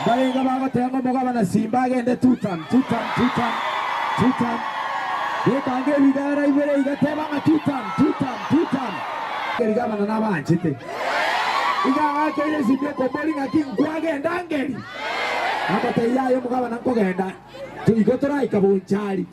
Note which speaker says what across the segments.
Speaker 1: Mbarenge bagoteba ng'a omogabana Simba agende tutam, tutam, tutam, tutam. Bekanga ebigara ibere iga teba ng'a tutam, tutam, tutam. Rigabana nabanchete. Iga agakeire Simba ekombori ng'aki nkwagenda ngeri. Akamotebia yaya omogabana nkogenda, igo toraika bonchari.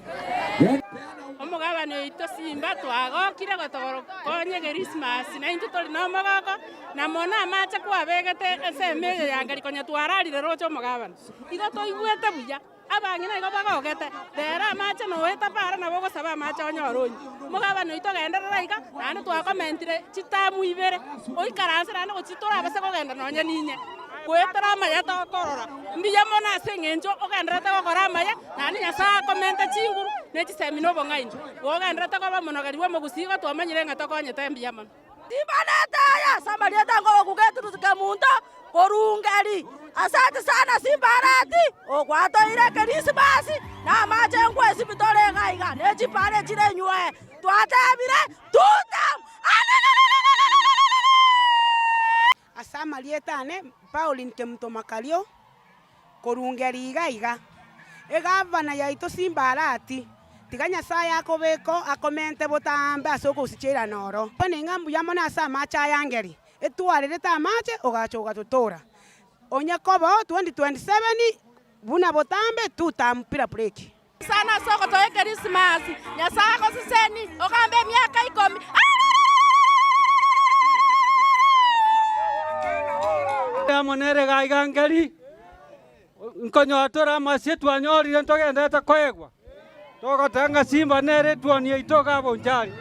Speaker 2: Omogabane oito Simba twagokire gotokonya egerismasi naintwe tori nomogoko, na mono amache kwabegete ensemo eye ya ngari konya twararire roche omogabane. Igo toigwete buya, abang'ina igo bagogete, rero amache noeta para nabo ogosaba amache onyore onywe. Omogabane oito genderera iga, naende twakomentire chitamu ibere, oikaranse naende gochia torabase kogenda nonye ninye. Goetera amaya tokorora mbuya mono ase engencho ogendererete gokora amaya, naende Nyasae akomente chinguru ne chisemi na obong'aini. Ogendererete koba omonogeri bw'omogusii igo twamanyire ng'a tokonyete mbuya mono.
Speaker 3: Timbanete aya ase amarieta nkoroku Gertrude Kemunto korungeri. Asante sana Simbarati ogwatoire Ekerismasi na amache nkwesibia tore iga iga ne chipara echire enywe. Twatebire tutam!
Speaker 4: Ase amarieta ane Pauline Kemunto Makario, korungeria iga iga, egavana yaito Simbarati, tiga Nyasae akobeke akomente botambe ase ogosucha eirana oro. Bono ing'a mbuya mono ase amache aya ngeri, etwarerete amache ogacha ogatotoora. Onye koba oo 2027 buna botambe tutampira break.
Speaker 2: Sana ase ogotoa Ekerisimasi. Nyasae agoseseni ogambe emiaka ikomi.
Speaker 5: Amo nere gaiga ngeri, nkonyora tore amasie twanyorire ntogenderete koegwa, togoteba ng'a Simba nere etuoni yaito iga Bonchari.